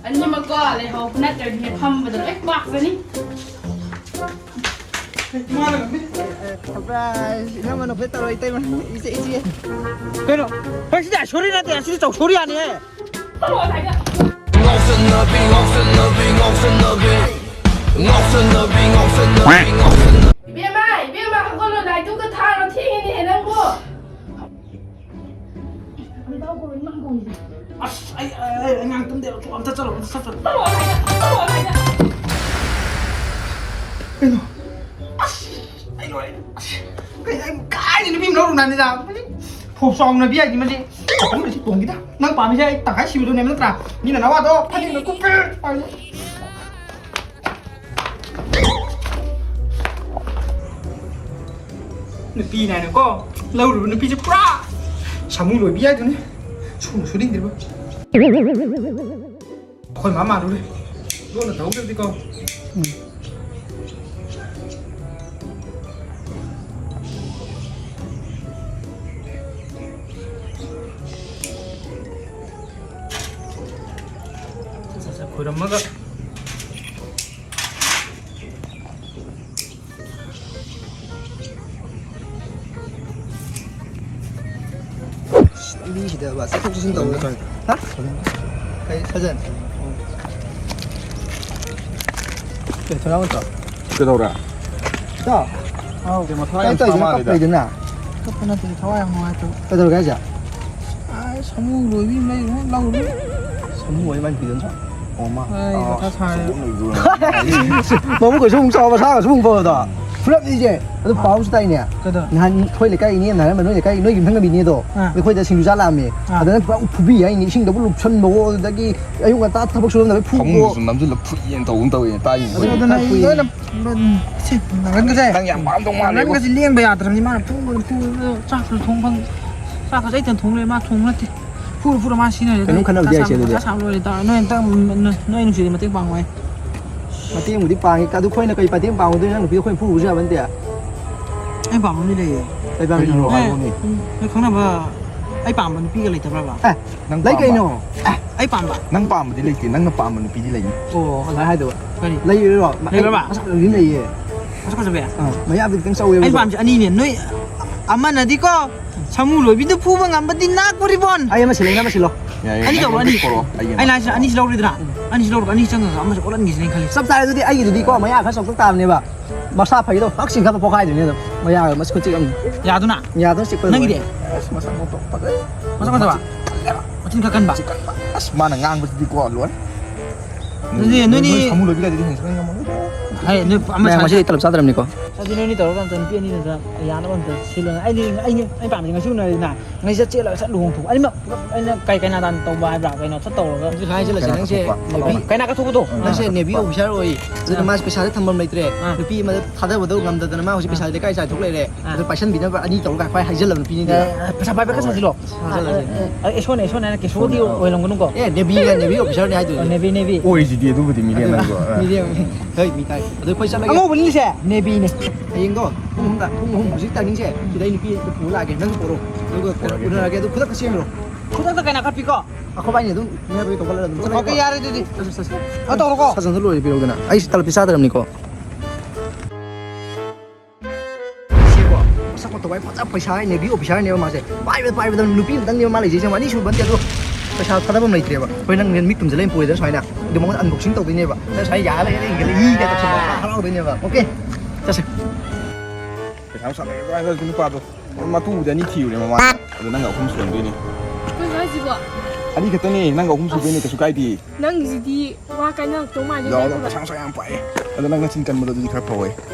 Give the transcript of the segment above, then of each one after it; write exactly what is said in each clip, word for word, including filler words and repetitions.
ꯑꯅꯤꯃꯛꯀꯣ ꯂꯩꯍꯧꯕ ꯅꯠꯇ꯭ꯔꯗꯤꯅꯦ ꯐꯝꯕꯗ ꯂꯣꯏ ꯄꯥꯛꯀꯅꯤ꯫ ꯁꯔꯄ꯭ꯔꯥꯏꯖ! ꯏꯅꯝꯃꯅ ꯐꯖ ꯇꯧꯔ ꯏꯇꯩꯃ, ꯏꯆꯦ, ꯏꯆꯦ꯫ ꯀꯩꯅꯣ? ꯍꯩ, ꯁꯤꯗꯤ ꯑꯥꯏꯁꯣꯔꯤ ꯅꯠꯇꯦ, ꯑꯁꯤꯗꯤ ꯆꯧꯁꯣꯔꯤꯌꯥꯅꯦ꯫ ꯉꯥꯎꯁꯟꯅꯕꯤ, ꯉꯥꯎꯁꯟꯅꯕꯤ, ꯉꯥꯎꯁꯟꯅꯕꯤ, ꯉꯥꯎꯁꯟꯅꯕꯤ, ꯉꯥꯎꯁꯟꯅꯕꯤ, ꯉꯥꯎꯁꯟꯅꯕꯤ꯫ ꯏꯕꯦꯝꯃ, ꯏꯕꯦꯝꯃ, ꯍꯧꯒꯠꯂꯣ, ꯂꯥꯏꯗꯨꯛꯀ ꯊꯥꯔꯣ, ꯊꯦꯡꯉꯦꯅꯦꯍꯦ ꯅꯪꯕꯨ꯫ ꯑꯁ, ꯑꯩ, ꯑꯩ, ꯑꯩ, ꯑꯉꯥꯡ ꯇꯨꯝꯗꯦ꯫ ꯑꯝꯇ ꯆꯠꯂꯣ, ꯑꯝꯇ ꯆꯠꯂꯣ꯫ ꯀꯩꯅꯣ? ꯑꯁ, ꯑꯩ ꯂꯣꯏꯔꯦ꯫ ꯑꯁ, ꯀꯩ, ꯑꯩ ꯀꯥꯏꯗ ꯅꯨꯄꯤ ꯑꯃ ꯂꯧꯔꯨꯅ ꯅꯤꯗꯥ? ꯃꯁꯤ ꯐꯣꯞ ꯆꯥꯎꯅꯕꯤ ꯍꯥꯏꯗꯤ ꯃꯁꯤ꯫ ꯈꯤꯇꯪ ꯂꯩꯁꯤ ꯇꯣꯡꯈꯤꯗ꯫ ꯅꯪ ꯄꯥꯝꯃꯤꯁꯦ ꯑꯩ ꯇꯪꯈꯥꯏ ꯁꯤꯕꯗꯨꯅꯦꯕ ꯅꯠꯇ꯭ꯔꯥ? ꯃꯤꯅ ꯅꯋꯥꯗꯣ ꯐꯅꯦꯛꯅ ꯀꯨꯞꯄꯦ ꯍꯥꯏ꯫ ꯅꯨꯄꯤꯅ ꯍꯥꯏꯅꯀꯣ, ꯂꯧꯔꯨꯕ ꯅꯨꯄꯤꯁꯦ ꯄꯨꯔꯥ ꯁꯥꯃꯨ ꯂꯣꯏꯕꯤ ꯍꯥꯏꯗꯨꯅꯤ꯫ ꯁꯨꯅ ꯁꯨꯅꯤꯡꯗ꯭ꯔꯤꯕ꯫ ꯑꯩꯈꯣꯏ ꯃꯥ ꯃꯥꯜꯂꯨꯔꯦ꯫ ꯂꯣꯟꯅ ꯇꯧꯍꯧꯗ꯭ꯔꯗꯤꯀꯣ꯫ ꯁꯠ ꯁꯠ ꯈꯣꯏꯔꯝꯃꯒ꯫ ꯂꯝꯕꯤꯁꯤꯗ ꯕꯥ ꯆꯠꯊꯣꯛ ꯆꯠꯁꯤꯟ ꯇꯧꯕ꯫ ꯍꯥ? ꯀꯩ ꯁꯥꯖꯟ? ꯀꯩ ꯊꯣꯏꯅꯥꯎ ꯅꯠꯇ꯭ꯔꯣ? ꯀꯩꯗꯧꯔꯦ? ꯏꯇꯥꯎ꯫ ꯍꯥꯎ꯫ ꯀꯩ ꯃꯊꯥ ꯌꯥꯝ ꯀꯩ ꯁꯥ ꯇꯧꯔꯤꯗꯨꯅ ꯃꯥꯜꯂꯤꯗ꯫ ꯀꯞꯄꯤꯗꯨꯅ? ꯀꯞꯄ ꯅꯠꯇꯦ, ꯊꯋꯥꯏ ꯌꯥꯝ ꯅꯨꯡꯉꯥꯏꯇꯕ꯫ ꯀꯩꯗꯧꯔꯒꯦ ꯍꯥꯏꯁꯦ? ꯑꯥ, ꯁꯥꯃꯨ ꯂꯣꯏꯕꯤ ꯑꯃ ꯂꯩꯕꯅꯦ, ꯂꯧꯔꯨ꯫ ꯁꯥꯃꯨ ꯑꯣꯏ ꯃꯥꯏ ꯅꯨꯄꯤꯗꯣ ꯅꯠꯇ꯭ꯔꯣ? ꯑꯣ, ꯃꯥ꯫ ꯑꯩ ꯑꯥ, ꯃꯊꯥ ꯁꯥꯔꯦ꯫ ꯁꯥꯃꯨ ꯂꯣꯏꯕꯗꯣ꯫ ꯃꯕꯨꯛ ꯀꯩꯁꯨ ꯑꯃꯨꯛ ꯆꯥꯎꯕ, ꯁꯥꯒꯁꯨ ꯑꯃꯨꯛ ꯐꯕꯗꯣ꯫ ꯄꯨꯂꯞꯅꯤꯁꯦ꯫ ꯑꯗꯨ ꯄꯥꯎꯁꯨ ꯇꯥꯏꯅꯦ꯫ ꯀꯩꯗꯧ? ꯅꯍꯥꯟ ꯑꯩꯈꯣꯏ ꯂꯩꯀꯥꯏ ꯏꯅꯦ ꯑꯃ ꯍꯥꯏꯔꯝꯕ, ꯅꯣꯏ ꯂꯩꯀꯥꯏ, ꯅꯣꯏꯒꯤ ꯌꯨꯝꯊꯪꯅꯕ ꯏꯅꯦꯗꯣ꯫ ꯑꯥ꯫ ꯑꯩꯈꯣꯏꯗ ꯁꯤꯡꯖꯨ ꯆꯥ ꯂꯥꯛꯑꯝꯃꯦ꯫ ꯑꯥ꯫ ꯑꯗ ꯅꯪ ꯄꯨꯔꯥ ꯐꯨꯕꯤ ꯍꯥꯏꯅꯤ, ꯏꯁꯤꯡꯗꯕꯨ ꯂꯨꯞꯁꯟꯕꯋꯣ, ꯑꯗꯨꯗꯒꯤ ꯑꯌꯨꯛ ꯉꯟꯇꯥ ꯊꯕꯛ ꯁꯨꯔꯝꯗꯥꯏꯗ ꯐꯨꯕꯋꯣ꯫ ꯐꯃꯨꯡꯗꯁꯨ ꯅꯝꯁꯤꯜꯂ ꯐꯨꯏꯌꯦꯅ ꯇꯧꯒꯨꯝ ꯇꯧꯋꯦ, ꯇꯥꯏꯌꯦ꯫ ꯑꯗꯨ ꯑꯗꯨꯅ ꯑꯩ ꯈꯔ ꯂꯣꯏꯅ ꯁꯤ ꯅꯥꯒꯟꯒꯁꯦ꯫ ꯅꯪ ꯌꯥꯝ ꯄꯥꯝꯗꯧ ꯃꯥꯜꯂꯦꯕꯣ꯫ ꯅꯥꯒꯟꯒꯁꯦ ꯂꯦꯡꯕ ꯌꯥꯗ꯭ꯔꯕꯅꯤ, ꯃꯥꯅ ꯐꯨꯕꯗ ꯐꯨꯕꯗ ꯆꯥꯛꯁꯨ ꯊꯣꯡ ꯐꯪꯗꯦ꯫ ꯆꯥꯛꯀꯁꯦ ꯑꯩꯇꯅ ꯊꯣꯡ ꯂꯩꯔꯦ, ꯃꯥ ꯊꯣꯡꯕ ꯅꯠꯇꯦ꯫ ꯐꯨꯔꯨ ꯐꯨꯔꯨ ꯃꯥ ꯁꯤꯖꯤꯟꯅꯔꯦ꯫ ꯀꯩꯅꯣꯝ ꯈꯟꯅꯕꯗꯤ ꯃꯊꯥ ꯌꯥꯏꯁꯦ ꯁꯥꯕ, ꯑꯗꯨꯗꯤ꯫ ꯃꯊꯥ ꯁꯥꯕ ꯂꯣꯏꯔꯦ꯫ ꯇꯧꯔꯦ, ꯅꯣꯏ ꯑꯝꯇ, ꯅꯣꯏ, ꯅꯣꯏ ꯅꯨꯡꯁꯤꯗꯤ ꯃꯇꯦꯡ ꯄꯥꯡꯉꯣꯍꯦ꯫ ꯃꯇꯦꯡꯕꯨꯗꯤ ꯄꯥꯡꯉꯤ꯫ ꯑꯗꯨ ꯑꯩꯈꯣꯏꯅ ꯀꯔꯤ ꯃꯇꯦꯡ ꯄꯥꯡꯉꯨꯗꯣꯏꯅꯣ? ꯅꯪ ꯅꯨꯄꯤꯗꯣ ꯑꯩꯈꯣꯏꯅ ꯐꯨꯔꯨꯕꯁꯨ ꯌꯥꯕ ꯅꯠꯇꯦ꯫ ꯑꯩ ꯄꯥꯝꯕ ꯑꯃꯗꯤ ꯂꯩꯌꯦ꯫ ꯀꯩ ꯄꯥꯝꯃꯤꯅꯣ? ꯀꯩꯅꯣ? ꯍꯥꯏꯔꯛꯑꯣꯅꯦ꯫ ꯅꯣꯏ ꯈꯪꯅꯕ ꯑꯩ ꯄꯥꯝꯕ ꯅꯨꯄꯤꯒ ꯂꯩꯇꯕ꯭ꯔꯕ? ꯑꯦ, ꯅꯪ ꯂꯩ ꯄꯥꯝꯕ? ꯀꯩꯅꯣ꯫ ꯑꯦ, ꯑꯩ ꯄꯥꯝꯕ? ꯅꯪ ꯄꯥꯝꯕꯗꯤ ꯂꯩꯇꯦ, ꯅꯪꯅ ꯄꯥꯝꯕ ꯅꯨꯄꯤꯗꯤ ꯂꯩꯅꯤ꯫ ꯑꯣ, ꯀꯃꯥꯏꯅ ꯍꯥꯏꯗꯣꯏꯕ? ꯀꯔꯤ? ꯂꯩꯔꯤꯔꯣ? ꯂꯩꯕ꯭ꯔꯕ? ꯑꯩ ꯃꯁꯛ ꯐꯖꯕꯤ ꯑꯃ ꯂꯩꯌꯦ꯫ ꯃꯁꯛ ꯐꯖꯕꯤ? ꯑꯥ, ꯃꯌꯥꯗꯤ ꯈꯤꯇꯪ ꯆꯥꯎꯋꯦꯕ꯫ ꯑꯩ ꯄꯥꯝꯃꯤꯁꯦ ꯑꯅꯤꯅꯦ꯫ ꯅꯣꯏ ꯑꯃꯅꯗꯤꯀꯣ, ꯁꯥꯃꯨ ꯂꯣꯏꯕꯤꯗ ꯐꯨꯕ ꯉꯝꯕꯗꯤ ꯅꯥꯛ ꯄꯣꯔꯤꯕꯣꯟ꯫ ꯑꯩ ꯑꯃ ꯁꯤꯜꯂꯣ, ꯑꯩ ꯑꯃ ꯁꯤꯜꯂꯣ꯫ ꯌꯥꯏꯌꯦ, ꯑꯅꯤ ꯅꯪ ꯇꯧꯔꯣ, ꯑꯅꯤ꯫ ꯄꯣꯔꯛꯑꯣ, ꯑꯩ ꯑꯃ꯫ ꯑꯩꯅ ꯍꯥꯏꯁꯦ ꯑꯅꯤꯁꯤ ꯂꯧꯔꯤꯗꯅ? ꯎꯝ꯫ ꯑꯅꯤꯁꯤ ꯂꯧꯔꯒ ꯑꯅꯤ ꯆꯪꯉꯒ ꯑꯃꯁꯦ ꯑꯣꯠꯍꯟꯈꯤꯁꯤꯅꯦ ꯑꯩꯅ ꯈꯜꯂꯤꯁꯦ꯫ ꯆꯞ ꯆꯥꯔꯦ ꯑꯗꯨꯗꯤ, ꯑꯩꯒꯤꯗꯨꯗꯤꯀꯣ, ꯃꯌꯥ ꯈꯔ ꯆꯥꯎꯊꯣꯛ ꯇꯥꯕꯅꯦꯕ꯫ ꯃꯁꯥ ꯐꯩꯗꯣ ꯐꯛ ꯆꯤꯡꯈꯠꯄ ꯄꯣꯛꯈꯥꯏꯗꯣꯏꯅꯦ ꯑꯗꯨꯝ꯫ ꯃꯌꯥꯒ ꯃꯁ ꯈꯨꯠ ꯆꯤꯛ ꯑꯃꯅꯤ꯫ ꯌꯥꯗꯨꯅ? ꯌꯥꯗꯨꯅ ꯆꯤꯛꯄ ꯅꯪꯒꯤꯗꯤ? ꯑꯗꯨꯃꯥꯏꯅ꯫ ꯑꯁ, ꯃꯁꯛ ꯃꯇꯧ ꯐꯖꯩ꯫ ꯃꯁꯛ ꯐꯖꯕ? ꯃꯆꯤꯟ ꯀꯜꯂꯦꯕ꯫ ꯃꯆꯤꯟ ꯈꯔ ꯀꯟꯕ? ꯃꯆꯤꯟ ꯀꯟꯕ꯫ ꯑꯁ, ꯃꯥꯅ ꯉꯥꯡꯕꯁꯤꯗꯤꯀꯣ, ꯂꯣꯏꯔꯦ꯫ ꯑꯗꯨꯗꯤ ꯅꯣꯏ, ꯅꯣꯏ, ꯅꯣꯏ ꯅꯣꯏ ꯁꯥꯃꯨ ꯂꯣꯏꯕꯤꯒꯗꯨꯗꯤ ꯍꯦꯟꯅ ꯁꯨꯡꯉꯝ ꯉꯝꯃꯔꯣꯏꯗ꯫ ꯍꯥꯏ, ꯅꯣꯏ ꯑꯃ ꯃꯌꯥꯝ ꯆꯥꯁꯤ꯫ ꯉꯁꯤꯗꯤ ꯇꯂꯞ ꯆꯥꯗ꯭ꯔꯕꯅꯤꯀꯣ? ꯆꯥꯁꯤ, ꯅꯣꯏꯅꯤ ꯇꯧꯔꯒ ꯑꯝꯇ ꯅꯨꯄꯤ ꯑꯅꯤꯗꯨꯗ ꯌꯥꯅꯕ ꯑꯝꯇ ꯁꯤꯜꯂꯣꯅꯦ꯫ ꯑꯩꯗꯤ, ꯑꯩꯅꯤ, ꯑꯩ ꯄꯥꯝꯃꯤꯁꯦ ꯉꯁꯤ ꯎꯅꯔꯦꯗꯅ꯫ ꯉꯁꯤ ꯆꯠ ꯆꯦꯜꯂꯒ ꯁꯠ ꯂꯨꯍꯣꯡꯊꯣꯛ꯫ ꯑꯅꯤꯃꯛ ꯄꯨꯂꯞ ꯑꯩꯅ ꯀꯩ ꯀꯩꯅꯥꯗꯥꯟ ꯇꯧꯕ ꯍꯥꯏꯕ꯭ꯔꯥ ꯀꯩꯅꯣ ꯁꯠ ꯇꯧꯔꯒ꯫ ꯍꯧꯖꯤꯛ ꯍꯥꯏ ꯆꯠꯂꯁꯤ, ꯀꯩꯅꯥ ꯅꯪꯁꯦ ꯊꯣꯛꯄ꯫ ꯅꯦꯚꯤ꯫ ꯀꯩꯅꯥ ꯀꯠꯊꯣꯛꯄꯗꯣ? ꯑꯥ꯫ ꯅꯪꯁꯦ ꯅꯦꯚꯤ ꯑꯣꯐꯤꯁꯥꯔ ꯑꯣꯏ꯫ ꯑꯗꯨꯅ ꯑꯥ꯫ ꯃꯥꯁꯦ ꯄꯩꯁꯥꯁꯦ ꯊꯝꯐꯝ ꯂꯩꯇ꯭ꯔꯦ꯫ ꯑꯥ꯫ ꯅꯨꯄꯤ ꯑꯃꯗ ꯊꯥꯗꯕꯗꯣ ꯉꯝꯗꯗꯅ ꯃꯥ ꯍꯧꯖꯤꯛ ꯑꯥ꯫ ꯄꯩꯁꯥꯁꯦ ꯂꯩꯀꯥꯏ ꯆꯥꯏꯊꯣꯛ ꯂꯩꯔꯦ꯫ ꯑꯥ꯫ ꯑꯗꯨ ꯄꯥꯏꯁꯟꯕꯤꯅꯕ ꯑꯅꯤ ꯇꯧꯔꯒ ꯈ꯭ꯋꯥꯏ ꯍꯥꯏꯖꯜꯂꯕ ꯅꯨꯄꯤꯅꯤꯗꯅ꯫ ꯑꯦ, ꯄꯩꯁꯥ ꯄꯥꯏꯕ ꯈꯔ ꯁꯥꯖꯤꯜꯂꯣ꯫ ꯁꯥꯖꯤꯜꯂꯁꯦ꯫ ꯑꯦ, ꯑꯦ, ꯑꯦꯁꯣꯅꯦ, ꯑꯦꯁꯣꯅꯦ ꯍꯥꯏꯅ ꯀꯦꯁꯣꯗꯤ ꯑꯣꯏꯔꯝꯒꯅꯨꯀꯣ꯫ ꯑꯦ, ꯅꯦꯚꯤꯅꯦ, ꯅꯦꯚꯤ ꯑꯣꯐꯤꯁꯥꯔꯅꯦ ꯍꯥꯏꯗꯣꯏꯅꯦ꯫ ꯑꯣ, ꯅꯦꯚꯤ, ꯅꯦꯚꯤ꯫ ꯑꯣꯏꯁꯤꯗꯤ ꯑꯗꯨꯕꯨꯗꯤ ꯃꯤꯔꯦꯝ ꯅꯪꯁꯨ꯫ ꯑ꯫ ꯃꯤꯔꯦꯝ꯫ ꯍꯣꯏ, ꯃꯤ ꯇꯥꯏ꯫ ꯑꯗꯨ ꯑꯩꯈꯣꯏ ꯆꯠꯂꯒꯦ꯫ ꯑꯉꯧꯕꯅꯤꯁꯦ ꯅꯦꯚꯤꯅꯦ꯫ ꯍꯌꯦꯡꯗꯣ ꯄꯨꯡ ꯑꯍꯨꯝꯗ, ꯄꯨꯡ ꯑꯍꯨꯝ ꯍꯧꯖꯤꯛ ꯇꯥꯏꯃꯤꯡꯁꯦ, ꯁꯤꯗ ꯑꯩ ꯅꯨꯄꯤ ꯑꯃ ꯄꯨꯔ ꯂꯥꯛꯑꯒꯦ, ꯅꯪꯁꯨ ꯄꯨꯔꯛꯑꯣ꯫ ꯑꯗꯨꯒ ꯄꯨꯔꯛꯑꯒꯦ꯫ ꯎꯅꯔꯒꯦ, ꯑꯗꯨ ꯈꯨꯗꯛꯇ ꯆꯦꯟꯈ꯭ꯔꯣ꯫ ꯈꯨꯗꯛꯇ ꯀꯩꯅꯣ ꯀꯠꯄꯤꯀꯣ? ꯑꯩꯈꯣꯏ ꯕꯥꯏꯅꯤ ꯑꯗꯨꯝ ꯎꯅꯕꯒꯤ ꯀꯧꯈꯠꯂꯒ ꯑꯗꯨꯝ ꯆꯠꯂꯒꯦꯀꯣ꯫ ꯑꯣꯀꯦ, ꯌꯥꯔꯦ ꯑꯗꯨꯗꯤ꯫ ꯆꯠꯁꯤ, ꯆꯠꯁꯤ꯫ ꯑ, ꯇꯧꯔꯣꯀꯣ꯫ ꯁꯥꯖꯟꯗꯣ ꯂꯣꯏꯔꯦ ꯄꯤꯔꯛꯎꯗꯅ꯫ ꯑꯩ ꯁꯤ ꯇꯂꯞꯇꯤ ꯆꯥꯗ꯭ꯔꯕꯅꯤꯀꯣ꯫ ꯁꯤꯀꯣ, ꯃꯁꯛ ꯃꯇꯧ ꯍꯥꯏ ꯐꯖ ꯄꯩꯁꯥ ꯍꯥꯏ ꯅꯦꯚꯤ ꯑꯣꯐꯤꯁꯥꯔꯅꯦꯕ ꯃꯥꯁꯦ꯫ ꯄꯥꯏꯕꯗ ꯄꯥꯏꯕꯗ ꯅꯨꯄꯤ ꯑꯃꯇꯪꯅꯦꯕ ꯃꯥ ꯂꯩꯖꯩꯁꯦ, ꯑꯅꯤ ꯁꯨꯕ ꯅꯠꯇꯦ ꯑꯗꯣ꯫ ꯄꯩꯁꯥ ꯊꯥꯗꯕ ꯂꯩꯇ꯭ꯔꯦꯕ꯫ ꯍꯣꯏ, ꯅꯪ ꯃꯤꯠ ꯇꯨꯝꯁꯤꯜꯂ ꯌꯦꯡ ꯄꯨꯔꯦꯗꯅ ꯁꯨꯃꯥꯏꯅ꯫ ꯑꯗꯨ ꯃꯉꯣꯟꯗ unboxing ꯇꯧꯗꯣꯏꯅꯦꯕ꯫ ꯅꯪ ꯁꯨꯃꯥꯏꯅ ꯌꯥꯔ ꯂꯩꯔꯦ ꯌꯦꯡꯒꯜꯂꯦ ꯏ ꯀꯥꯏ ꯇꯧꯁꯜꯂꯣ꯫ ꯃꯥ ꯍꯔꯥꯎꯗꯣꯏꯅꯦꯕ꯫ ꯑꯣꯀꯦ? ꯆꯠꯁꯦ꯫ ꯄꯩꯁꯥ ꯅꯨꯡꯁꯥ ꯂꯩꯔꯕ꯭ꯔꯥ ꯍꯥꯏꯕ ꯅꯨꯄꯥꯗꯣ꯫ ꯃꯇꯨꯕꯨꯗꯤ ꯑꯅꯤ ꯊꯤꯔꯨꯔꯦ ꯃꯃꯥ꯫ ꯑꯗꯣ ꯅꯪꯒ ꯑꯍꯨꯝ ꯁꯨꯔꯝꯗꯣꯏꯅꯦ꯫ ꯀꯩꯅꯣ ꯍꯥꯏꯁꯤꯕꯣ? ꯑꯅꯤ ꯈꯛꯇꯅꯦ, ꯅꯪꯒ ꯑꯍꯨꯝ ꯁꯨꯗꯣꯏꯅꯦ, ꯑꯁ꯫ ꯀꯩꯁꯨ ꯀꯥꯏꯗꯦ꯫ ꯅꯪꯒꯤꯁꯤꯗꯤ ꯋꯥ ꯀꯥꯏꯅꯔꯛꯇꯧ ꯃꯥꯜꯂꯦ ꯌꯥꯎꯔꯣ, ꯅꯪꯒ꯫ ꯄꯩꯁꯥ ꯅꯨꯡꯁꯥ ꯌꯥꯝ ꯄꯥꯏꯌꯦ꯫ ꯑꯗꯣ ꯅꯪ ꯅꯆꯤꯟ ꯀꯟꯕꯗꯣ ꯑꯗꯨꯗꯤ ꯈꯔ ꯐꯧꯋꯦ꯫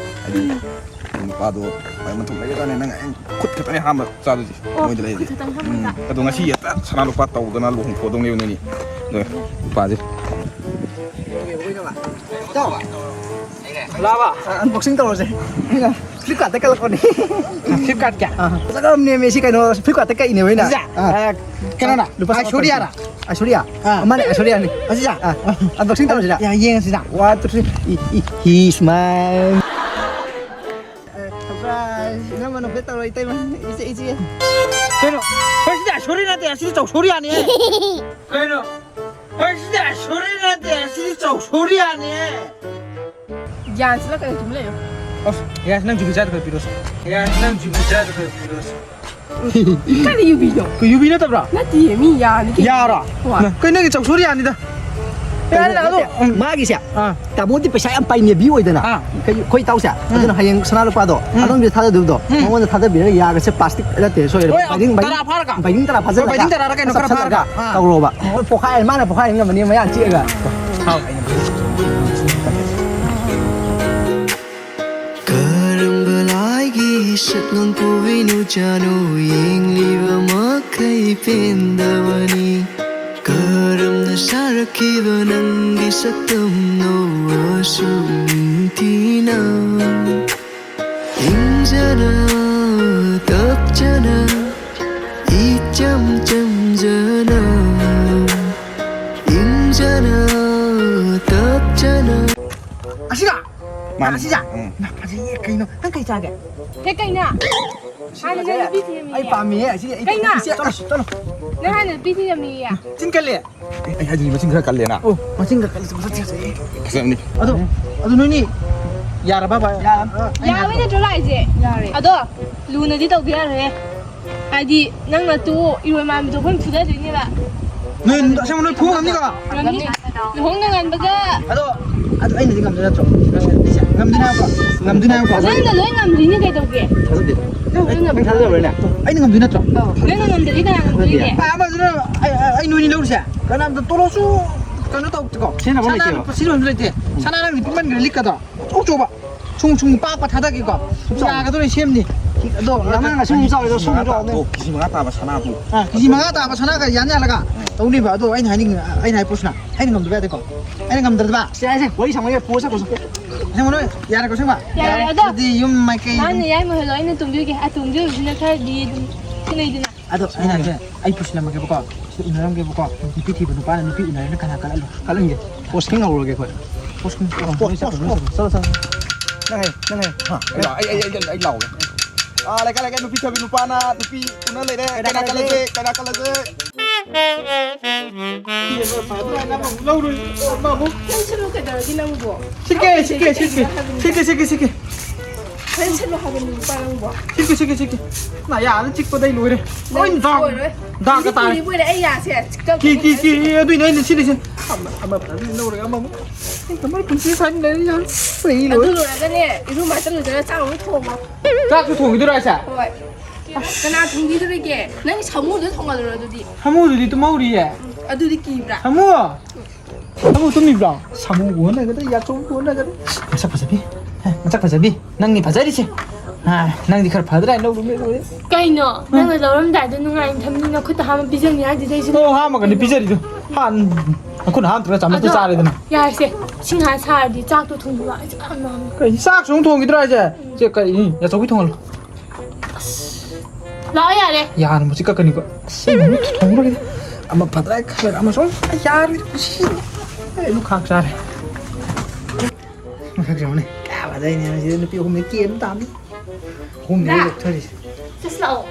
ꯍꯥꯏꯗꯤ ꯎꯝ꯫ ꯅꯨꯄꯥꯗꯣ ꯃꯥꯏ ꯃꯊꯨꯝ ꯂꯩꯔꯀꯥꯟꯗ ꯅꯪ ꯑꯩ ꯈꯨꯠ ꯈꯛꯇꯅꯦ ꯑꯍꯥꯟꯕ ꯆꯥꯗꯣꯏꯁꯦ ꯑꯣ, ꯃꯣꯏꯗ ꯂꯩꯔꯗꯤ꯫ ꯈꯨꯠ ꯈꯛꯇꯪ ꯎꯝ꯫ ꯍꯥꯞꯄꯒ? ꯑꯗꯣ ꯉꯁꯤ ꯍꯦꯛꯇ ꯁꯅꯥ ꯂꯨꯄꯥ ꯇꯧꯗꯅ ꯂꯨꯍꯣꯡꯊꯣꯛꯑꯗꯧꯅꯦꯕ ꯅꯣꯏꯅꯤ꯫ ꯑꯗꯣ ꯅꯨꯄꯥꯁꯦ꯫ ꯂꯥꯛꯑꯕ? ꯑ, unboxing ꯇꯧꯔꯁꯦ꯫ ꯑꯩꯅ Flipkart-ꯇ ꯀꯛꯂꯛꯄꯅꯦ꯫ Flipkart-ꯀꯤ? ꯑ, ꯐꯖꯈ꯭ꯔꯕꯅꯦꯃꯦ ꯁꯤ ꯀꯩꯅꯣ, Flipkart-ꯇ ꯀꯛꯏꯅꯦꯕ ꯑꯩꯅ꯫ ꯑꯁꯤꯁꯦ? ꯑ, ꯑ, ꯀꯩꯅꯣꯅ? ꯂꯨꯄꯥ ꯆꯥꯝꯃꯥꯄꯟ꯫ ꯑꯥꯏꯁꯣꯔꯤꯌꯥꯔ? ꯑꯥꯏꯁꯣꯔꯤꯌꯥ? ꯑꯥ꯫ ꯑꯃꯅꯦ ꯑꯥꯏꯁꯣꯔꯤꯌꯥꯅꯤ꯫ ꯑꯁꯤꯁꯦ? ꯑꯥ꯫ Unboxing ꯇꯧꯔꯁꯤꯔ? ꯌꯥ, ꯌꯦꯡꯉꯁꯤꯗ꯫ One, two, three. E, E, he's mine. ꯑꯦ, surprise. ꯏꯅꯝꯃ ꯅꯣꯛꯐꯦꯠ ꯇꯧꯔꯣ, ꯏꯇꯩꯃ꯫ ꯏꯆꯦ, ꯏꯆꯦ꯫ ꯀꯩꯅꯣ? ꯍꯣꯏ, ꯁꯤꯗ ꯁꯣꯔꯤ ꯅꯠꯇꯦ, ꯑꯁꯤꯗꯤ ꯆꯧꯁꯣꯔꯤꯌꯥꯅꯤ꯫ ꯀꯩꯅꯣ? ꯍꯣꯏ, ꯁꯤꯗꯤ ꯁꯣꯔꯤ ꯅꯠꯇꯦ, ꯑꯁꯤꯗꯤ ꯆꯧꯁꯣꯔꯤꯌꯥꯅꯤ꯫ ꯒ꯭ꯌꯥꯟꯁꯤꯅ ꯀꯩꯅꯣ ꯇꯨꯝ ꯂꯩꯌꯣ꯫ ꯑꯁ, ꯌꯥꯔꯦ, ꯅꯪ ꯖꯨꯕꯤ ꯆꯥꯗ ꯈꯔ ꯄꯤꯔꯣꯁꯦ꯫ ꯌꯥꯔꯦ, ꯅꯪ ꯖꯨꯕꯤ ꯆꯥꯗ ꯈꯔ ꯄꯤꯔꯣꯁꯦ꯫ ꯀꯔꯤ ꯌꯨꯕꯤꯅꯣ? ꯀꯩ ꯌꯨꯕꯤ ꯅꯠꯇꯕ꯭ꯔꯥ? ꯅꯠꯇꯤꯌꯦ, ꯃꯤ ꯌꯥꯅꯤ ꯀꯩꯅꯣ꯫ ꯌꯥꯔꯣ? ꯍꯣꯏ꯫ ꯅ-, ꯀꯩ ꯅꯪꯒꯤ ꯆꯧꯁꯣꯔꯤꯌꯥꯅꯤꯗ꯫ ꯌꯥꯔꯦ, ꯑꯗꯣ, ꯎꯝ꯫ ꯃꯥꯒꯤꯁꯦ ꯑꯥ꯫ ꯇꯥꯃꯣꯗꯤ ꯄꯩꯁꯥ ꯌꯥꯝ ꯄꯥꯏꯅꯦꯕꯤ ꯑꯣꯏꯗꯅ꯫ ꯑꯥ꯫ ꯑꯩꯈꯣꯏ, ꯑꯩꯈꯣꯏ ꯏꯇꯥꯎꯁꯦ꯫ ꯎꯝ꯫ ꯑꯗꯨꯅ ꯍꯌꯦꯡ ꯁꯅꯥ ꯂꯨꯄꯥꯗꯣ ꯎꯝ꯫ ꯑꯗꯣꯝꯒꯤ ꯊꯥꯗꯗꯣꯏꯗꯣ ꯎꯝ꯫ ꯃꯉꯣꯟꯗ ꯊꯥꯗꯕꯤꯔꯒ ꯌꯥꯒꯁꯦ ꯄ꯭ꯂꯥꯁꯇꯤꯛ ꯅꯠꯇꯦ, ꯁꯣꯏꯔꯦ꯫ ꯍꯣꯏ, ꯕꯥꯏꯅꯤꯡ, ꯕꯥꯏꯅꯤꯡ, ꯇꯔꯥ ꯐꯥꯔꯒ? ꯕꯥꯏꯅꯤꯡ ꯇꯔꯥ ꯍꯣꯏ, ꯐꯥꯖꯤꯜꯂꯒ ꯕꯥꯏꯅꯤꯡ ꯇꯔꯥꯔ ꯀꯩꯅꯣ ꯈꯔ ꯆꯞꯁꯤꯜꯂꯒ ꯐꯥꯔꯒ꯫ ꯑꯥ꯫ ꯇꯧꯔꯣꯕ꯫ ꯍꯣꯏ, ꯄꯣꯛꯈꯥꯏ, ꯃꯥꯅ ꯄꯣꯛꯈꯥꯏ ꯉꯝꯃꯅꯤ ꯃꯌꯥ ꯆꯤꯛꯑꯒ꯫ ꯍꯥꯎ꯫ ꯀꯔꯝꯕ ꯂꯥꯏꯒꯤ ꯁꯛꯂꯣꯟ ꯄꯨꯏꯅꯣ ꯆꯥꯅꯣ ꯌꯦꯡꯂꯤꯕ ꯃꯈꯩ ꯄꯦꯟꯗꯕꯅꯤ꯫ ꯀꯔꯝꯅ ꯁꯥꯔꯛꯈꯤꯕ ꯅꯪꯒꯤ ꯁꯛꯇꯝꯅꯣ ꯑꯁꯨꯛ ꯅꯤꯡꯊꯤꯅ? ꯏꯪꯖꯅ, ꯇꯞꯆꯅ, ꯏꯆꯝ ꯆꯝꯖꯅ, ꯏꯪꯖꯅ, ꯇꯞꯆꯅ꯫ ꯑꯁꯤꯔꯥ? ꯃꯥꯅꯤ꯫ ꯑꯁꯤꯔꯥ? ꯎꯝ꯫ ꯅꯥ, ꯐꯖꯩꯌꯦ꯫ ꯀꯩꯅꯣ? ꯅꯪ ꯀꯩ ꯆꯥꯒꯦ? ꯍꯦ, ꯀꯩꯅꯣ? ꯍꯥꯟꯅ ꯅꯪ ꯅꯨꯄꯤ ꯊꯤꯔꯝꯃꯤꯌꯦ꯫ ꯑꯩ ꯄꯥꯝꯃꯤꯌꯦ꯫ ꯑꯁꯤ ꯑꯩ ꯀꯩꯅꯣ? ꯄꯥꯝꯃꯤ꯫ ꯆꯠꯂꯣ, ꯆꯠꯂꯣ꯫ ꯅꯪ ꯍꯥꯟꯅ ꯅꯨꯄꯤ ꯊꯤꯔꯝꯃꯤꯌꯦ꯫ ꯆꯤꯟ ꯀꯜꯂꯦ꯫ ꯑꯩ, ꯑꯩ ꯍꯥꯏꯗꯤ ꯃꯆꯤꯟ ꯈꯔ ꯀꯜꯂꯦꯅ꯫ ꯑꯣ, ꯃꯆꯤꯟ ꯈꯔ ꯀꯜꯂꯦ꯫ ꯃꯁꯛ ꯊꯤ ꯐꯖꯩꯌꯦ꯫ ꯐꯖꯕꯅꯤ꯫ ꯑꯗꯣ, ꯑꯗꯨ ꯅꯣꯏꯅꯤ ꯌꯥꯔꯕ ꯚꯥꯏ? ꯌꯥꯔꯦ꯫ ꯌꯥꯕ ꯅꯠꯇ꯭ꯔꯣ ꯂꯥꯛꯏꯁꯦ? ꯌꯥꯔꯦ꯫ ꯑꯗꯣ, ꯂꯨꯅꯗꯤ ꯇꯧꯗ ꯌꯥꯔꯣꯏꯍꯦ꯫ ꯍꯥꯏꯗꯤ, ꯅꯪꯅ ꯇꯣꯛꯑꯣ, ꯏꯔꯣꯏ ꯃꯥꯟꯕꯗꯣ ꯑꯩꯈꯣꯏꯅ ꯐꯨꯗꯗꯣꯏꯅꯦꯕ꯫ ꯅꯣꯏ ꯑꯁꯦꯡꯕ ꯅꯣꯏ ꯐꯨ ꯉꯝꯅꯤꯀꯣ? ꯉꯝꯅꯤ꯫ ꯂꯨꯍꯣꯡꯅ ꯉꯟꯕꯒ ꯑꯗꯣ, ꯑꯗꯣ ꯑꯩꯅꯗꯤ ꯉꯝꯗꯣꯏ ꯅꯠꯇ꯭ꯔꯣ? ꯉꯝꯗꯣꯏꯅꯦ ꯍꯥꯏꯕꯀꯣ? ꯉꯝꯗꯣꯏꯅꯦ ꯍꯥꯏꯕꯀꯣ? ꯅꯪꯅ ꯂꯣꯏ ꯉꯝꯗꯣꯏꯅꯦ ꯀꯩꯗꯧꯒꯦ? ꯊꯥꯖꯗꯦ꯫ ꯅꯪ ꯂꯣꯏ ꯉꯝꯗꯣꯏꯅꯦ꯫ ꯅꯪ ꯊꯥꯖꯗꯕ꯭ꯔꯅꯦ? ꯑꯩꯅ ꯉꯝꯗꯣꯏ ꯅꯠꯇ꯭ꯔꯣ? ꯅꯪꯅ ꯉꯝꯗ꯭ꯔꯗꯤ ꯀꯅꯥ ꯉꯝꯗꯣꯏꯒꯦ? ꯑꯥ, ꯑꯃꯗꯨꯅ ꯑꯩ, ꯑꯩ, ꯑꯩ ꯅꯣꯏꯅꯤ ꯂꯧꯔꯤꯁꯦ? ꯀꯅꯥꯝꯇ ꯇꯣꯂꯣꯞꯁꯨ ꯀꯩꯅꯣ ꯇꯧꯗꯦꯀꯣ? ꯁꯤꯖꯤꯟꯅꯐꯝ ꯁꯅꯥ ꯂꯩꯇꯦꯕ꯫ ꯂꯨꯄꯥ ꯁꯤꯖꯤꯟꯅꯐꯝꯁꯨ ꯂꯩꯇꯦ꯫ ꯁꯅꯥ ꯅꯪꯗꯤ ꯄꯤꯛꯃꯟꯈ꯭ꯔꯦ ꯂꯤꯛꯀꯗꯣ꯫ ꯑꯆꯧ ꯑꯆꯧꯕ꯫ ꯁꯨꯝ, ꯁꯨꯝ ꯄꯥꯛꯄ ꯊꯥꯗꯒꯦꯀꯣ꯫ ꯁꯨꯝ ꯆꯥꯎ꯫ ꯌꯥꯒꯗꯧꯔꯦ ꯁꯦꯝꯅꯤ꯫ ꯑꯗꯣ ꯅꯃꯥꯡ ꯑꯁꯨꯝ ꯆꯥꯎꯔꯤꯗꯣ ꯁꯨꯝ ꯆꯥꯎꯅꯦ꯫ ꯀꯦꯖꯤ ꯃꯉꯥ ꯇꯥꯕ ꯁꯅꯥꯗꯨ꯫ ꯑꯥ, ꯀꯦꯖꯤ ꯃꯉꯥ ꯇꯥꯕ ꯁꯅꯥꯒ ꯌꯥꯟ ꯌꯥꯜꯂꯒ ꯇꯧꯅꯤꯕ꯫ ꯑꯗꯣ ꯑꯩꯅ ꯍꯥꯏꯅꯤꯡ-, ꯑꯩꯅ ꯍꯥꯏ ꯄꯣꯠꯁꯤꯅ, ꯑꯩꯅ ꯉꯝꯗꯕ ꯌꯥꯗꯦꯀꯣ꯫ ꯑꯩꯅ ꯉꯝꯗ꯭ꯔꯗꯕ꯫ ꯁꯦ, ꯁꯦ, ꯋꯥꯔꯤ ꯁꯥꯡꯃꯟꯒ꯭ꯔꯦ, ꯄꯣꯁ ꯁꯥ, ꯄꯣꯁ ꯁꯥ꯫ ꯑꯁꯦꯡꯕ ꯅꯣꯏ ꯌꯥꯔꯦꯀꯣ, ꯑꯁꯦꯡꯕ? ꯌꯥꯔꯦ, ꯑꯗꯣ ꯑꯗꯨꯗꯤ ꯌꯨꯝ ꯃꯥꯏꯀꯩ ꯃꯥꯅ ꯑꯗꯨꯝ ꯌꯥꯏꯃ ꯍꯣꯏꯗꯣ ꯑꯩꯅ ꯇꯨꯝꯕꯤꯔꯨꯒꯦ꯫ ꯑꯇꯣꯝꯕꯤ ꯑꯣꯏꯕꯁꯤꯅ ꯈꯔꯗꯤ ꯑꯗꯨꯝ ꯈꯦꯠꯅꯩꯗꯅ꯫ ꯑꯗꯣ ꯑꯩꯅ ꯍꯥꯏꯁꯦ, ꯑꯩ ꯄꯨꯁꯤꯜꯂꯝꯃꯒꯦꯕꯀꯣ, ꯁꯤꯗ ꯏꯟꯅꯔꯝꯒꯦꯕꯀꯣ꯫ ꯅꯨꯄꯤ ꯊꯤꯕ ꯅꯨꯄꯥꯅ ꯅꯨꯄꯤ ꯏꯟꯅꯔꯒꯅ ꯀꯅꯥ ꯀꯜꯍꯜꯂꯣ? ꯀꯜꯍꯟꯒꯦ꯫ ꯄꯣꯁꯀꯤꯡ ꯍꯧꯔꯒꯦ ꯑꯩꯈꯣꯏ꯫ ꯄꯣꯁꯀꯤꯡ꯫ ꯄꯣꯁ, ꯄꯣꯁ, ꯄꯣꯁ꯫ ꯆꯠꯂꯣ, ꯆꯠꯂꯣ꯫ ꯅꯪ ꯍꯦ, ꯅꯪ ꯍꯦ꯫ ꯍꯥ? ꯑꯩ ꯂꯥꯛ-, ꯑꯩ, ꯑꯩ, ꯑꯩ, ꯑꯩ ꯂꯥꯛꯑꯣꯒꯦ꯫ ꯑꯥ, ꯂꯩꯀꯥꯏ ꯂꯩꯀꯥꯏ ꯅꯨꯄꯤ ꯊꯕꯤ ꯅꯨꯄꯥꯅ ꯅꯨꯄꯤ ꯎꯅ ꯂꯩꯔꯦ꯫ ꯀꯩꯅꯥ ꯀꯜꯂꯁꯦ, ꯀꯩꯅꯥ ꯀꯜꯂꯁꯦ꯫ ꯂꯧꯔꯨꯏ꯫ ꯑꯃꯃꯨꯛ꯫ ꯅꯪ ꯁꯤꯕꯨ ꯀꯩꯗꯧꯔꯒꯦ ꯅꯪꯕꯨ? ꯁꯤꯠꯀꯦ, ꯁꯤꯠꯀꯦ, ꯁꯤꯠꯀꯦ꯫ ꯁꯤꯠꯀꯦ, ꯁꯤꯠꯀꯦ, ꯁꯤꯠꯀꯦ꯫ ꯅꯪ ꯁꯤꯠꯂꯣ ꯍꯥꯏꯕꯅꯤ ꯅꯨꯄꯥ ꯅꯪꯕꯨ꯫ ꯁꯤꯠꯀꯦ, ꯁꯤꯠꯀꯦ, ꯁꯤꯠꯀꯦ꯫ ꯅꯥꯌꯥꯗ ꯆꯤꯛꯄꯗꯩ ꯂꯣꯏꯔꯦ꯫ ꯅꯪ ꯂꯣꯏ ꯗꯥꯛ, ꯑꯣꯏꯔꯣꯏ꯫ ꯗꯥꯛꯀ ꯇꯥꯔꯦ꯫ ꯀꯨꯏꯔꯦ ꯑꯩ ꯌꯥꯁꯦ ꯆꯤꯛꯇꯕ꯫ ꯀꯤ, ꯀꯤ, ꯀꯤ, ꯑꯗꯨꯏꯅꯦ ꯑꯩꯅ ꯁꯤꯠꯂꯤꯁꯦ꯫ ꯑꯃ, ꯑꯃ ꯐꯖꯅ ꯂꯧꯔꯒ ꯑꯃꯃꯨꯛ꯫ ꯑꯩ ꯀꯃꯥꯏ ꯄꯨꯟꯁꯤ ꯁꯥꯟꯅ ꯂꯩꯔꯤ ꯌꯥꯝ ꯂꯩ ꯑꯗꯨ ꯂꯣꯏꯔꯦ꯫ ꯂꯣꯏꯔꯒꯅꯦ, ꯏꯔꯨ ꯃꯥꯏ ꯇꯥ ꯂꯨꯖꯔ ꯆꯥꯛ ꯑꯃꯨꯛ ꯊꯣꯡꯉꯣ꯫ ꯆꯥꯛꯁꯨ ꯊꯣꯡꯈꯤꯗꯣꯏꯔꯣ ꯍꯥꯏꯁꯦ? ꯍꯣꯏ꯫ ꯀꯅꯥ ꯊꯣꯡꯕꯤꯗꯣꯔꯤꯒꯦ? ꯅꯪꯒꯤ ꯁꯥꯃꯨꯗꯣ ꯊꯣꯡꯍꯜꯂꯨꯔꯣ ꯑꯗꯨꯗꯤ꯫ ꯁꯥꯃꯨꯗꯨꯗꯤ ꯇꯨꯝꯍꯧꯔꯤꯌꯦ꯫ ꯑꯗꯨꯗꯤ ꯀꯤꯕ꯭ꯔꯥ? ꯁꯥꯃꯨ! ꯁꯥꯃꯨ ꯇꯨꯝꯃꯤꯕ꯭ꯔꯣ? ꯁꯥꯃꯨꯕꯨ ꯍꯣꯠꯅꯒꯗ꯭ꯔꯥ, ꯌꯥꯆꯧꯕꯨ ꯍꯣꯠꯅꯒꯗ꯭ꯔꯥ? ꯃꯁꯛ ꯐꯖꯕꯤ, ꯍꯦ, ꯃꯁꯛ ꯐꯖꯕꯤ, ꯅꯪꯅꯤ ꯐꯖꯔꯤꯁꯦ꯫ ꯍꯥ, ꯅꯪꯗꯤ ꯈꯔ ꯐꯗ꯭ꯔꯥ ꯍꯥꯏꯅ ꯂꯧꯔꯨꯕꯅꯦ, ꯂꯣꯏꯔꯦ꯫ ꯀꯩꯅꯣ? ꯅꯪꯅ ꯂꯧꯔꯝꯗꯥꯏꯗ ꯅꯨꯡꯉꯥꯏꯅ ꯊꯝꯅꯤꯅ ꯈꯨꯠꯇ ꯍꯥꯝꯃ ꯄꯤꯖꯅꯤ ꯍꯥꯏꯗꯨꯗꯤ ꯑꯩꯁꯨ ꯑꯣ, ꯍꯥꯝꯃꯒꯅꯤ ꯄꯤꯖꯔꯤꯗꯣ꯫ ꯍꯥꯟ, ꯅꯈꯨꯠꯅ ꯍꯥꯝꯗ꯭ꯔꯒ ꯆꯥꯃꯁꯇ ꯑꯗꯣ ꯆꯥꯔꯦꯗꯅ꯫ ꯌꯥꯔꯦꯁꯦ, ꯏꯁꯤꯡ ꯍꯥꯟꯅ ꯁꯥꯔꯗꯤ ꯆꯥꯛꯇꯣ ꯊꯣꯡꯕꯤꯕ꯫ ꯑꯩꯁꯨ ꯌꯥꯝ ꯂꯥꯝꯃꯦ꯫ ꯀꯩ, ꯆꯥꯛꯁꯨ ꯑꯃꯨꯛ ꯊꯣꯡꯈꯤꯗ꯭ꯔꯣ ꯍꯥꯏꯁꯦ? ꯁꯦ, ꯀꯩ, ꯌꯥꯆꯧꯕꯤ ꯊꯣꯡꯍꯜꯂꯣ꯫ ꯂꯥꯛꯑꯣ ꯌꯥꯔꯦ꯫ ꯌꯥꯅ ꯃꯁꯤ ꯀꯛꯀꯅꯤꯀꯣ꯫ ꯑꯁ, ꯑꯩꯅ ꯑꯃꯨꯛ ꯊꯣꯡꯂꯒꯦ꯫ ꯑꯃ ꯐꯗ꯭ꯔꯥ ꯈꯜꯂꯒ ꯑꯃꯁꯨ ꯑꯃꯨꯛ ꯌꯥꯔꯣꯏ꯫ ꯁꯤ ꯑꯩ ꯂꯨꯈꯥꯛ ꯆꯥꯔꯦ꯫ ꯃꯁꯛꯁꯦ ꯌꯦꯡꯉꯨꯅꯦ꯫ ꯀꯌꯥ ꯐꯖꯩꯅꯦ ꯃꯁꯤꯗ ꯅꯨꯄꯤ ꯑꯍꯨꯝꯅ ꯀꯦꯟ ꯇꯥꯕꯅꯤ꯫ ꯑꯍꯨꯝꯅꯦ ꯗꯥ, ꯂꯧꯊꯔꯤꯁꯦ꯫ ꯆꯠꯁꯤ ꯂꯥꯛꯑꯣ꯫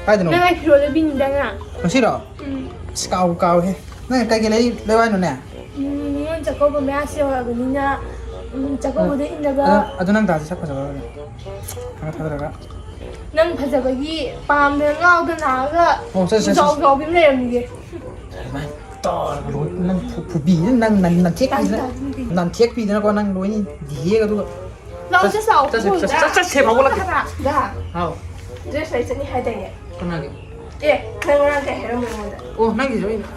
ꯀꯥꯏꯗꯅꯣ? ꯅꯪ ꯑꯩ ꯐꯤꯔꯣꯜ ꯂꯩꯕꯤꯅꯤꯗꯅ꯫ ꯉꯁꯤꯔꯣ? ꯎꯝ꯫ ꯑꯁ, ꯀꯥꯎꯕꯨ ꯀꯥꯎꯋꯦꯍꯦ꯫ ꯅꯪ ꯀꯩꯀꯩ ꯂꯩ-, ꯂꯩꯌꯨ ꯍꯥꯏꯅꯣꯅꯦ? ꯎꯝ, ꯅꯤꯉꯣꯜ ꯆꯥꯛꯀꯧꯕ ꯃꯌꯥꯁꯤ ꯌꯧꯔꯛꯑꯕꯅꯤꯅ, ꯎꯝ, ꯆꯥꯛꯀꯧꯕꯗ ꯏꯜꯂꯒ ꯑꯗꯨ, ꯑꯗꯨ ꯅꯪ ꯗꯥꯁꯦ ꯁꯛ ꯐꯖꯕ ꯑꯣꯏꯔꯦ꯫ ꯈꯔ ꯊꯥꯗꯔꯒ꯫ ꯅꯪ ꯐꯖꯕꯒꯤ ꯄꯥꯝꯗꯅ ꯉꯥꯎꯗꯅ ꯂꯥꯛꯑꯒ ꯑꯣ, ꯆꯠꯁꯦ, ꯆꯠꯁꯦ, ꯖꯥꯎ ꯆꯠꯁꯦ꯫ ꯖꯥꯎꯕꯤ ꯑꯃ ꯂꯩꯔꯝꯃꯤꯁꯦ꯫ ꯑꯗꯨꯃꯥꯏꯅ ꯇꯧꯔꯒ ꯂꯣꯏ-, ꯅꯪ ꯐꯨ-, ꯐꯨꯕꯤꯗꯅ ꯅꯪ ꯅꯟ-, ꯅꯟꯊꯦꯛꯄꯤꯗꯅ, ꯇꯥꯅꯤꯡꯗꯦ, ꯇꯥꯅꯤꯡꯗꯦ꯫ ꯅꯟꯊꯦꯛꯄꯤꯗꯅꯀꯣ ꯅꯪ ꯂꯣꯏꯅ ꯗꯤꯍꯦꯛ ꯑꯗꯨꯒ ꯂꯥꯛꯑꯣ, ꯆꯠ-, ꯆꯠꯁꯤ ꯂꯥꯛꯑꯣ, ꯆꯠꯁꯤ, ꯄꯨꯡ ꯆꯠ-, ꯆꯠ-, ꯆꯠꯁꯦ, ꯐꯥꯎꯒꯠꯂꯛꯀꯦ꯫ ꯗꯥ, ꯍꯥꯎ꯫ ꯗ꯭ꯔꯦꯁ ꯂꯩ ꯆꯠꯅꯤ ꯍꯥꯏꯗꯥꯏꯅꯦ? ꯀꯅꯥꯒꯤ? ꯑꯦ, ꯅꯪ ꯉꯔꯥꯡ ꯀꯩ ꯍꯥꯏꯔꯝꯕ ꯑꯩꯉꯣꯟꯗ? ꯑꯣ, ꯅꯪꯒꯤꯁꯨ ꯑꯩꯅ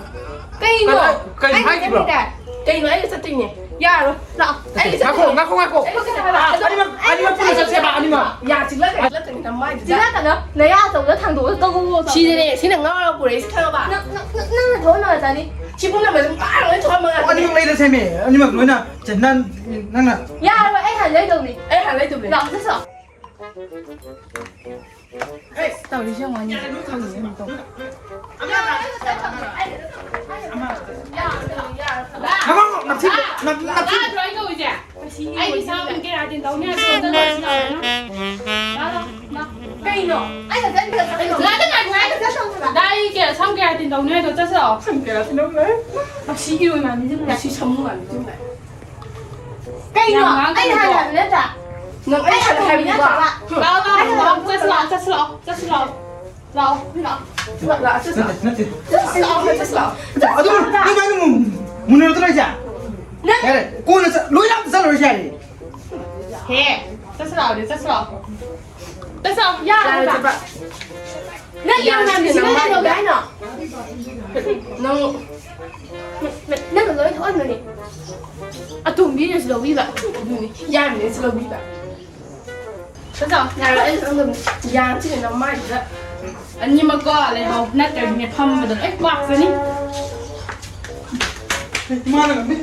ꯀꯩꯅꯣ? ꯀꯅꯥ-, ꯀꯩꯅꯣ ꯑꯩꯒ ꯍꯥꯏꯈꯤꯕ꯭ꯔꯣ? ꯆꯠꯇꯣꯏꯅꯦ? ꯀꯩꯅꯣ ꯑꯩꯒ ꯆꯠꯇꯣꯏꯅꯦ? ꯌꯥꯔꯣꯏ, ꯂꯥꯛꯑꯣ꯫ ꯑꯩꯒ ꯉꯥꯏꯈꯣ, ꯆꯠꯇꯣꯏꯅꯦ꯫ ꯉꯥꯏꯈꯣ, ꯉꯥꯏꯈꯣ꯫ ꯑꯩꯒ ꯆꯠꯇꯣꯏꯅꯦ ꯍꯥꯏꯕ꯫ ꯑꯗꯣ ꯑꯅꯤꯃꯛ, ꯑꯅꯤꯃꯛ ꯄꯨꯟꯅ ꯆꯠꯁꯦꯕ, ꯑꯅꯤꯃꯛ꯫ ꯌꯥ ꯆꯤꯛꯂꯛꯀꯅꯤ, ꯆꯤꯛꯂꯛꯀꯅꯤ ꯅꯃꯥꯏꯗꯨꯗ꯫ ꯆꯤꯛꯂꯛꯀꯅꯣ꯫ ꯅꯌꯥ ꯑꯆꯧꯕꯗ ꯊꯥꯡꯗꯣꯛꯑꯒ ꯇꯧꯋꯣ꯫ ꯁꯤꯗꯅꯦ, ꯁꯤꯅ ꯉꯥꯎꯔꯒ ꯄꯨꯔꯛꯏꯁꯦ ꯈꯪꯉꯕ? ꯅꯪ, ꯅꯪ, ꯅꯪ, ꯅꯪꯅ ꯊꯣꯛꯍꯟꯅꯕ ꯆꯥꯅꯤ꯫ ꯁꯤ ꯄꯨꯝꯅꯃꯛꯁꯦ ꯃꯥꯅ ꯂꯣꯏ ꯊꯣꯛꯍꯟꯕ ꯑꯣ, ꯉꯥꯛꯇꯅꯤ꯫ ꯑꯅꯤꯃꯛ ꯂꯩꯔꯁꯦꯃꯤ, ꯑꯅꯤꯃꯛ ꯂꯣꯏꯅ꯫ ꯆꯦ, ꯅꯪ, ꯅꯪꯅ꯫ ꯌꯥꯔꯣꯏ, ꯑꯩ ꯍꯥꯟꯅ ꯂꯩꯗꯧꯅꯤ꯫ ꯑꯩ ꯍꯥꯟꯅ ꯂꯩꯗꯧꯅꯤ꯫ ꯂꯥꯛꯑꯣ, ꯆꯠꯁꯤ ꯂꯥꯛꯑꯣ꯫ ꯑꯁ, ꯇꯧꯔꯤꯁꯦ ꯌꯦꯡꯉꯣꯅꯦ, ꯈꯪꯗꯦ ꯑꯃꯨꯛ ꯇꯧ꯫ ꯅꯃꯥ, ꯅꯞꯁꯤ, ꯅꯞ-, ꯅꯞꯁꯤ꯫ ꯇꯥꯗ꯭ꯔꯣ ꯑꯩ ꯀꯧꯔꯤꯁꯦ? ꯑꯩ ꯏꯁꯥ ꯑꯣꯏꯅ ꯀꯦꯔꯥꯇꯤꯟ ꯇꯧꯅꯤ ꯍꯥꯏꯕ ꯁꯣꯝꯗ ꯂꯣꯏꯁꯤꯜꯂꯛꯑꯣ꯫ ꯂꯥꯛꯑꯣ, ꯂꯥꯛꯑꯣ꯫ ꯉꯥꯏꯈꯣ, ꯉꯥꯏꯈꯣ, ꯉꯥꯏꯈꯣ꯫ ꯗꯥꯏ ꯀꯌꯥ, ꯁꯝ ꯀꯌꯥ ꯇꯤꯟ ꯇꯧꯅꯤ ꯍꯥꯏꯗꯣ? ꯆꯠꯁꯤꯔꯣ? ꯁꯝ ꯀꯌꯥ ꯇꯤꯟ ꯇꯧꯅꯤ? ꯃꯁꯤ ꯏꯔꯣꯏ ꯃꯥꯟꯕꯤꯁꯤꯅ ꯃꯁꯤ ꯁꯃꯨ ꯃꯥꯟꯕꯤꯁꯤꯅ꯫ ꯀꯩꯅꯣ? ꯌꯥꯝ ꯉꯥꯡ ꯑꯩꯅ ꯀꯩꯅꯣ? ꯍꯥꯏꯕ ꯅꯠꯇ꯭ꯔꯥ? ꯅꯪ ꯑꯩ ꯑꯩꯅ ꯍꯥꯏꯕ ꯍꯥꯏꯕꯤꯕ? ꯅꯠꯇ꯭ꯔꯥ? ꯂꯥꯛꯑꯣ, ꯂꯥꯛꯑꯣ, ꯂꯥꯛꯑꯣ, ꯆꯠꯁꯤ ꯂꯥꯛꯑꯣ, ꯆꯠꯁꯤ ꯂꯥꯛꯑꯣ, ꯆꯠꯁꯤ ꯂꯥꯛꯑꯣ, ꯂꯥꯛꯑꯣ, ꯂꯥꯛꯑꯣ, ꯂꯥꯛꯑꯣ, ꯆꯠꯁꯤ ꯂꯥꯛꯑꯣ꯫ ꯅꯠꯇꯦ, ꯅꯠꯇꯦ꯫ ꯆꯠꯁꯤ ꯂꯥꯛꯑꯣ, ꯆꯠꯁꯤ ꯂꯥꯛꯑꯣ꯫ ꯑꯗꯨ ꯅꯪ ꯀꯥꯏꯗ ꯃꯨꯟ-, ꯃꯨꯟꯅꯔꯛꯇ꯭ꯔꯣ ꯍꯥꯏꯁꯦ? ꯅꯪ ꯌꯥꯔꯦ, ꯀꯣꯟꯅ ꯆꯠ-, ꯂꯣꯏ ꯂꯥꯞꯇ ꯆꯠꯂꯨꯔꯁꯦ ꯌꯥꯔꯦ꯫ ꯍꯦ, ꯆꯠꯁꯤ ꯂꯥꯛꯑꯣ, ꯆꯠꯁꯤ ꯂꯥꯛꯑꯣ꯫ ꯆꯠꯁꯤ ꯂꯥꯛꯑꯣ, ꯌꯥꯔꯦ, ꯌꯥꯔꯦ꯫ ꯆꯠꯄ꯫ ꯅꯪ ꯌꯥꯝ ꯌꯥꯝ ꯌꯥꯝ ꯁꯤꯖꯤꯟꯅ ꯁꯤꯖꯤꯟꯅ ꯀꯩꯗꯧꯒꯦ ꯍꯥꯏꯅꯣ? ꯅꯪ ꯅꯪꯅ ꯂꯣꯏ ꯊꯣꯛꯍꯟꯕꯅꯦ꯫ ꯑꯇꯣꯝꯕꯤꯅꯁꯨ ꯂꯧꯕꯤꯕ꯫ ꯑꯗꯨꯅꯤ꯫ ꯌꯥꯝꯅꯁꯨ ꯂꯧꯕꯤꯕ꯫ ꯆꯠꯂꯣ꯫ ꯌꯥꯔꯣꯏ, ꯑꯩ ꯆꯠꯂꯝꯗꯕꯅꯤ꯫ ꯌꯥꯝ ꯊꯤꯅ ꯅꯃꯥꯏꯗꯨꯗ꯫ ꯑꯅꯤꯃꯛꯀꯣ ꯂꯩꯍꯧ, ꯅꯠꯇ꯭ꯔꯗꯤꯅꯦ ꯐꯝꯕꯗ ꯂꯣꯏ ꯄꯥꯛꯆꯅꯤ꯫ ꯏꯃꯥꯅ ꯉꯝꯃꯤ꯫